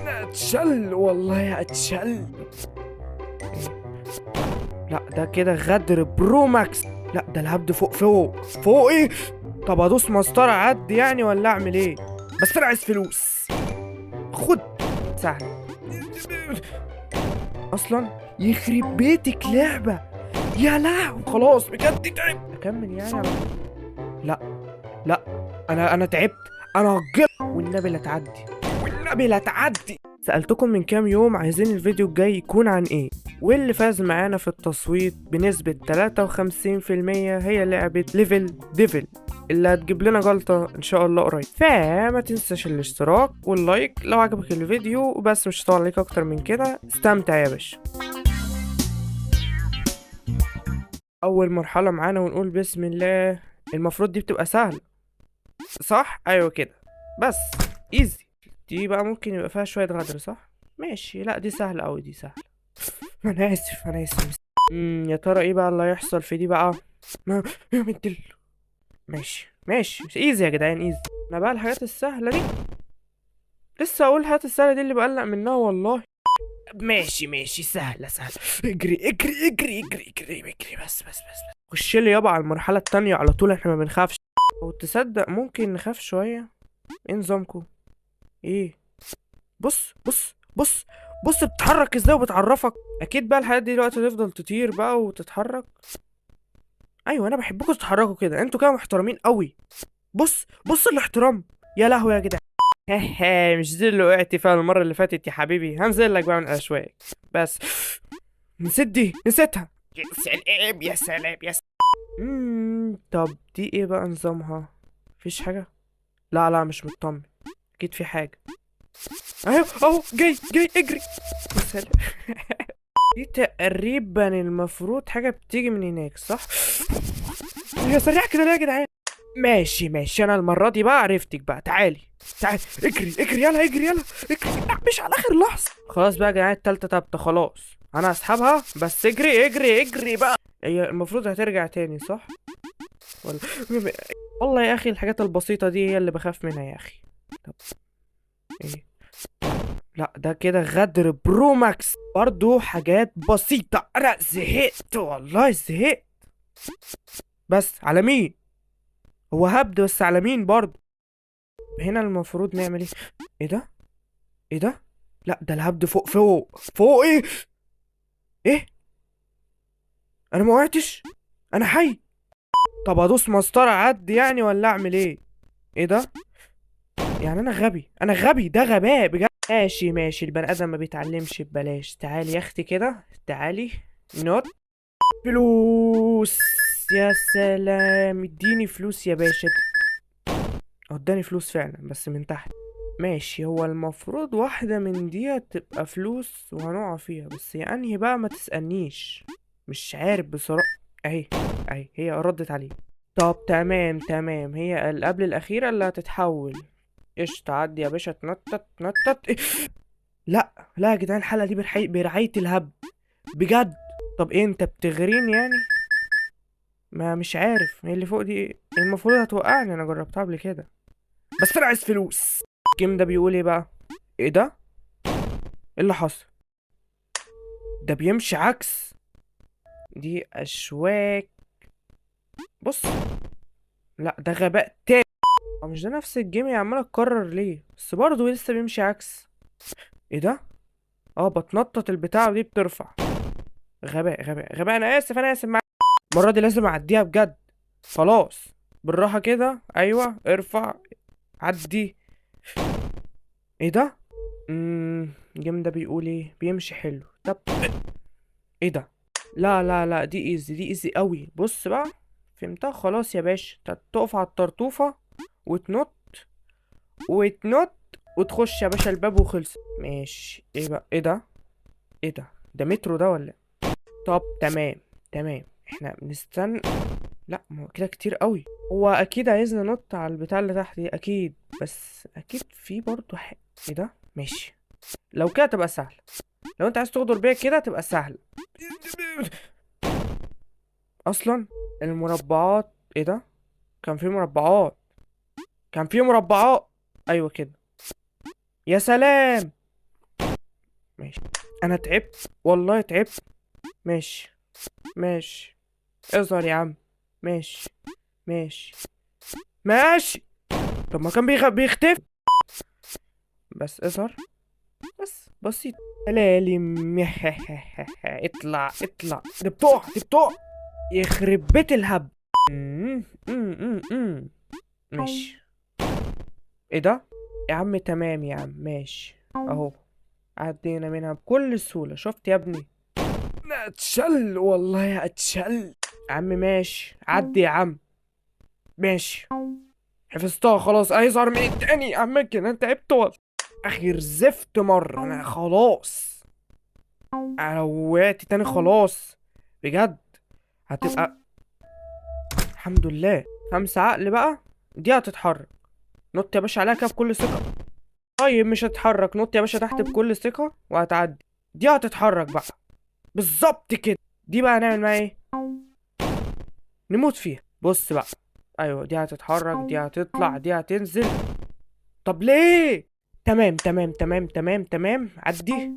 اتشل والله اتشل. لا ده كده غدر pro max. لا ده الهبد فوق فوق فوق. ايه؟ طب ادوس مسطرة عد يعني ولا اعمل ايه؟ بس انا عايز فلوس. خد سهل اصلا. يخرب بيتك لعبة يا لهوي. خلاص بجد تعبت. اكمل يعني على... لا لا انا تعبت. انا هجل والنبي لا تعدي، والنبي لا تعدي. سألتكم من كام يوم عايزين الفيديو الجاي يكون عن ايه، واللي فاز معانا في التصويت بنسبة 53% هي لعبة Level Devil اللي هتجيب لنا جلطة ان شاء الله قريب. فما تنساش الاشتراك وال like لو عجبك الفيديو، وبس مش هطول عليك اكتر من كده. استمتع يا باشا. اول مرحلة معانا ونقول بسم الله. المفروض دي بتبقى سهلة صح؟ ايوه كده بس easy. دي بقى ممكن يبقى فيها شوية غدر صح؟ ماشي. لا دي سهلة أوي، دي سهلة. أنا آسف أنا آسف. يا ترى إيه بقى اللي هيحصل في دي بقى؟ ما يا بنت ال... ماشي ماشي easy يا جدعان easy. أنا بقى الحاجات السهلة دي لسه أقول الحاجات السهلة دي اللي بقلق منها والله. ماشي ماشي سهلة سهلة. اجري اجري اجري اجري اجري اجري بس بس بس بس. خش لي يابا على المرحلة التانية على طول، احنا ما بنخافش. أو تصدق ممكن نخاف شوية. ايه نظامكم؟ ايه؟ بص بص بص بص بتتحرك ازاي وبتعرفك. اكيد بقى الحاجات دي دلوقتي تفضل تطير بقى وتتحرك. ايوه انا بحبكم تتحركوا كده، انتوا كده محترمين قوي. بص بص الاحترام يا لهوي يا جدعان. هه مش دي اللي وقعت فيها المره اللي فاتت يا حبيبي. هنزل لك بقى من الاشواك بس. نسيت دي، نسيتها. يا سلام يا سلام يا سلام. طب دي ايه بقى نظامها؟ مفيش حاجه؟ لا لا مش مطمن، اكيد في حاجه. اهو اهو جاي جاي اجري. يا سلام. دي تقريبا المفروض حاجه بتيجي من هناك صح؟ يا سريع كده ليه يا جدعان؟ ماشي ماشي انا المره دي بقى عرفتك بقى. تعالي تعالي اجري اجري يلا اجري يلا اجري. لا مش على اخر لحظه. خلاص بقى يا جدعان التالتة تابتة خلاص، انا هسحبها بس. اجري اجري اجري بقى. هي المفروض هترجع تاني صح؟ ولا والله يا اخي الحاجات البسيطه دي هي اللي بخاف منها يا اخي. طب ايه؟ لا ده كده غدر pro max. برضو حاجات بسيطة. انا زهقت والله زهقت. بس على مين؟ هو هبد بس على مين برضو؟ هنا المفروض نعمل ايه؟ ايه ده؟ ايه ده؟ لا ده الهبد فوق فوق فوق. ايه؟ ايه؟ انا ما وقعتش، انا حي. طب ادوس مسطرة عد يعني ولا اعمل ايه؟ ايه ده؟ يعني انا غبي، انا غبي، ده غباء بجد. ماشي ماشي البني ادم ما بيتعلمش ببلاش. تعالي يا اختي كده، تعالي نوت فلوس. يا سلام اديني فلوس يا باشا. اداني فلوس فعلا بس من تحت. ماشي هو المفروض واحدة من دي تبقى فلوس وهنقع فيها، بس يا انهي بقى ما تسألنيش مش عارف بصراحة. اهي اهي هي ردت عليه. طب تمام تمام، هي اللي قبل الأخيرة اللي هتتحول. قشطة عدي يا باشا. تنطط تنطط. إيه؟ لا لا يا جدعان الحلقة دي برعاية الهبد بجد. طب ايه انت بتغريني يعني؟ ما مش عارف هي اللي فوق دي ايه؟ المفروض هتوقعني، انا جربتها قبل كده. بس انا عايز فلوس. ال game ده بيقول ايه بقى؟ ايه ده؟ ايه اللي حصل؟ ده بيمشي عكس. دي اشواك. بص لا ده غباء تاني. هو مش ده نفس ال game اللي عمال اتكرر ليه؟ بس برضه لسه بيمشي عكس. ايه ده؟ بتنطط البتاعة دي بترفع. غباء غباء غباء. انا اسف انا اسف. المرة دي لازم اعديها بجد. خلاص بالراحة كده. ايوه ارفع عدي. ايه ده؟ ال game ده بيقول ايه؟ بيمشي حلو. طب ايه ده؟ لا لا لا دي easy، دي easy قوي. بص بقى فهمتها خلاص يا باشا. تقف على الطرطوفة وتنط وتنط وتخش يا باشا الباب وخلص. ماشي. ايه بقى؟ ايه ده؟ ايه ده؟ ده مترو ده ولا؟ طب تمام تمام احنا بنستنى. لا ما هو كده كتير قوي. هو اكيد عايزنا ننط على البتاع اللي تحت دي اكيد، بس اكيد في برضو حاجه. ايه ده؟ ماشي لو كده تبقى سهله. لو انت عايز تغدر بيا كده تبقى سهله اصلا. المربعات ايه ده؟ كان في مربعات، كان في مربعات. ايوه كده. يا سلام. ماشي. انا تعبت والله تعبت. ماشي ماشي، اظهر يا عم. ماشي ماشي ماشي. طب ما كان بيختفي. بس اظهر بس، بسيط. لالي. اطلع اطلع، دي بتقع دي بتقع. يخرب بيت الهب. ماشي. ايه ده يا عم؟ تمام يا عم ماشي اهو، عدينا منها بكل سهولة. شفت يا ابني؟ لا اتشل والله اتشل يا عم. ماشي عدي يا عم. ماشي حفظتها خلاص. هيظهر من التاني يا عم كده. انت تعبت والله. اخر زفت مرة انا خلاص، انا لو وقعت تاني خلاص بجد هتبقى. الحمد لله. 5 عقل بقى. دي هتتحرك. نط يا باشا عليها كده بكل ثقة. طيب مش هتتحرك. نط يا باشا تحت بكل ثقة وهتعدي. دي هتتحرك بقى بالظبط كده. دي بقى هنعمل معاها ايه؟ نموت فيها. بص بقى، ايوه دي هتتحرك، دي هتطلع، دي هتنزل. طب ليه؟ تمام تمام تمام تمام تمام. عدي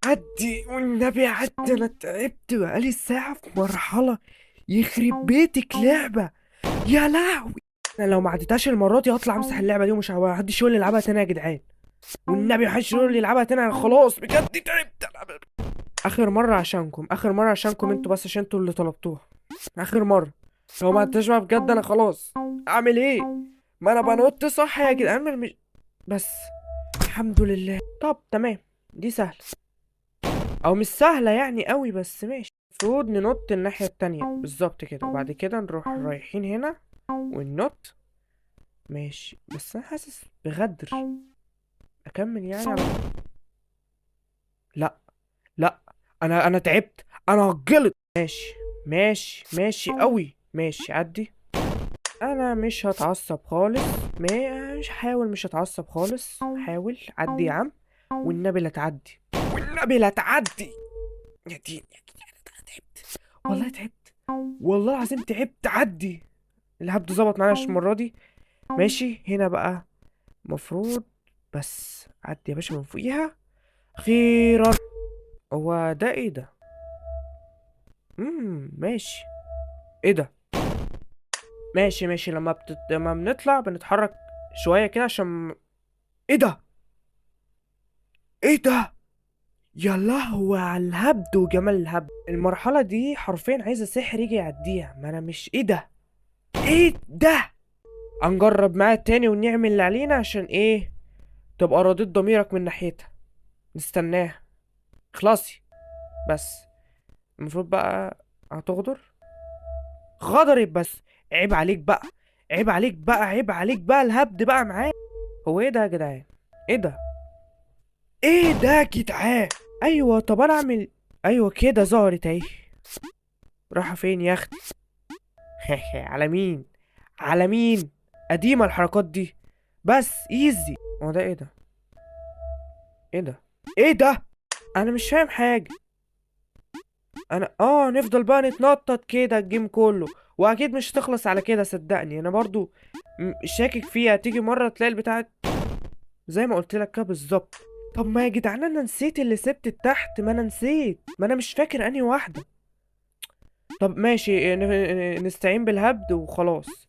عدي والنبي عدي. انا تعبت بقالي ساعة في مرحلة. يخرب بيتك لعبة يا لهوي. انا لو ما عديتهاش المرة دي هطلع امسح اللعبة دي، ومش محدش يقول لي العبها تاني يا جدعان. والنبي محدش يقول لي العبها تاني، انا خلاص بجد تعبت. اخر مرة عشانكم، اخر مرة عشانكم انتوا بس، عشان انتوا اللي طلبتوها. اخر مرة. لو ما عدتهاش بقى بجد انا خلاص اعمل ايه؟ ما انا بنط صح يا جدعان، ما انا مش بس الحمد لله. طب تمام، دي سهلة او مش سهلة يعني قوي، بس ماشي. المفروض ننط الناحية التانية بالظبط كده، وبعد كده نروح رايحين هنا وننط. ماشي، بس انا حاسس بغدر. اكمل يعني على... لا لا، انا تعبت، انا هتجلط. ماشي ماشي ماشي قوي. ماشي عدي. انا مش هتعصب خالص، مش هحاول، مش هتعصب خالص. حاول عدي يا عم، والنبي لا تعدي، والنبي لا تعدي. يا دين يا دين، انا تعبت والله، تعبت والله العظيم تعبت. عدي. الهبد ظبط معانا المرة دي. ماشي هنا بقى مفروض بس عدي يا باشا من فوقيها. اخيرا. هو ده ايه ده؟ ماشي. ايه ده؟ ماشي ماشي. لما بنطلع بنتحرك شوية كده عشان ايه ده؟ ايه ده؟ يا لهوي على الهبد وجمال الهبد. المرحلة دي حرفيا عايزة سحر يجي يعديها. ما انا مش ايه ده؟ ايه ده؟ هنجرب معاه تاني ونعمل اللي علينا عشان ايه؟ تبقى رضيت ضميرك من ناحيتها. نستناها خلاصي بس. المفروض بقى هتغدر. غدرت بس. عيب عليك بقى، عيب عليك بقى، عيب عليك بقى. الهبد بقى معاه. هو ايه ده يا جدعان؟ ايه ده؟ ايه ده يا جدعان؟ ايوه طب انا اعمل ايوه كده. ظهرت اهي. رايحه فين يا اختي؟ على مين؟ على مين؟ قديمه الحركات دي. بس ايزي. هو ده ايه ده؟ ايه ده؟ ايه ده؟ انا مش فاهم حاجه. انا نفضل بقى نتنطط كده الجيم كله، واكيد مش هتخلص على كده صدقني. انا برضو شاكك فيها. تيجي مره تلاقي البتاع زي ما قلت لك كده بالظبط. طب ما يا جدعان انا نسيت اللي سبت تحت. ما انا نسيت، ما انا مش فاكر انهي واحده. طب ماشي، نستعين بالهبد وخلاص.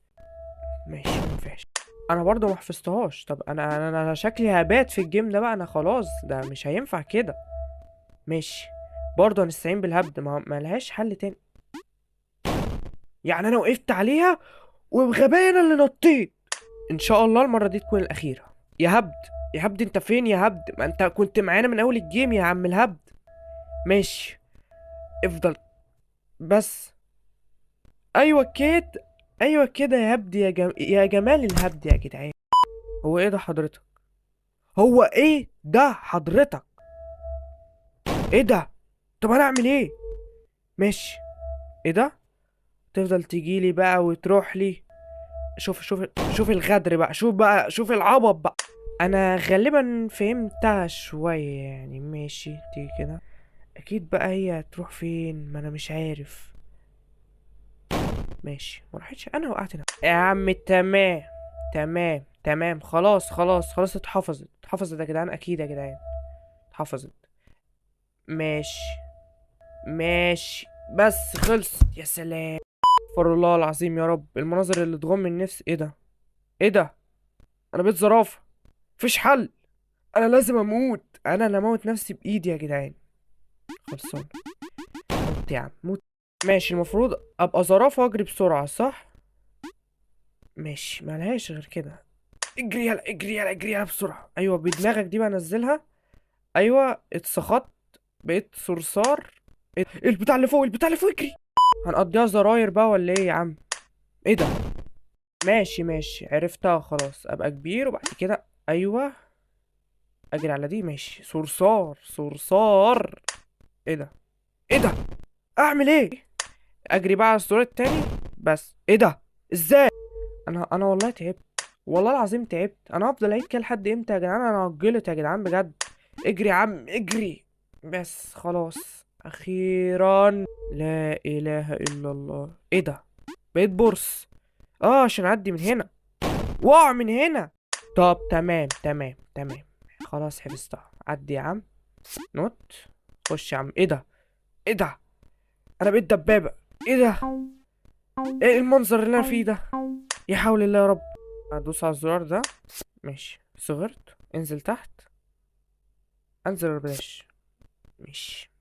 ماشي ما ينفعش. انا برضو ما حفظتهاش. طب انا شكلي هبات في الجيم ده بقى. انا خلاص ده مش هينفع كده. ماشي برضو هنستعين بالهبد، ما لهاش حل تاني. يعني انا وقفت عليها وبغباية انا اللي نطيت. ان شاء الله المرة دي تكون الاخيرة. يا هبد يا هبد انت فين يا هبد؟ ما انت كنت معانا من اول الجيم يا عم الهبد. ماشي افضل بس. ايوه كده، ايوه كده يا هبد، يا جمال الهبد يا جدعان. هو ايه ده حضرتك؟ هو ايه ده حضرتك؟ ايه ده؟ طب انا اعمل ايه؟ ماشي. ايه ده؟ تفضل تجيلي بقى وتروح لي. شوف شوف شوف الغدر بقى، شوف بقى، شوف العبط بقى. انا غالبا فهمتها شوية يعني. ماشي تيجي كده. اكيد بقى هي هتروح فين؟ ما انا مش عارف. ماشي ما راحتش، انا وقعت هنا يا عم. تمام تمام تمام، خلاص خلاص خلاص، اتحفظت اتحفظت يا جدعان، اكيد يا جدعان. اتحفظت. ماشي ماشي، بس خلصت. يا سلام، استغفر الله العظيم يا رب. المناظر اللي تغم النفس. ايه ده؟ ايه ده؟ انا بقيت زرافة، مفيش حل، انا لازم اموت. انا اللي اموت نفسي بايدي يا جدعان. خلصان، موت يا عم موت. ماشي، المفروض ابقى زرافة واجري بسرعة، صح؟ ماشي، ملهاش غير كده. اجري يلا، اجري يلا، اجري يلا بسرعة. ايوه بدماغك دي بقى نزلها. ايوه اتسخطت، بقيت صرصار. إيه البتاع اللي فوق؟ البتاع اللي فوق، اجري. هنقضيها زراير بقى ولا ايه يا عم؟ ايه ده؟ ماشي ماشي، عرفتها خلاص. ابقى كبير وبعد كده ايوه اجري على دي. ماشي، صرصار صرصار. ايه ده؟ ايه ده؟ اعمل ايه؟ اجري بقى على الزرار التاني بس. ايه ده؟ ازاي؟ انا والله تعبت، والله العظيم تعبت. انا هفضل اعيد كده لحد امتى يا جدعان؟ انا هجلط يا جدعان بجد. اجري يا عم اجري بس، خلاص اخيرا. لا اله الا الله. ايه ده؟ بقيت بورس. عشان اعدي من هنا واقع من هنا. طب تمام تمام تمام، خلاص حفظتها. عدي يا عم، نط، خش يا عم. ايه ده؟ ايه ده؟ انا بقيت دبابة. ايه ده؟ ايه المنظر اللي انا فيه ده؟ يا حول الله يا رب. هدوس على الزرار ده. ماشي، صغرت. انزل تحت، انزل ولا بلاش؟ ماشي.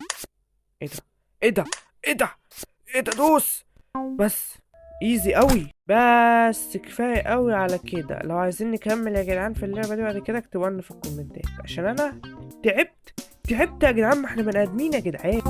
ايه ده؟ ايه ده؟ ايه ده؟ ايه ده؟ دوس بس، ايزي قوي. بس كفاية قوي على كده. لو عايزين نكمل يا جدعان في اللعبة دي بعد كده اكتبوا لنا في الكومنتات، عشان انا تعبت، تعبت يا جدعان. ما احنا بني ادمين يا جدعان.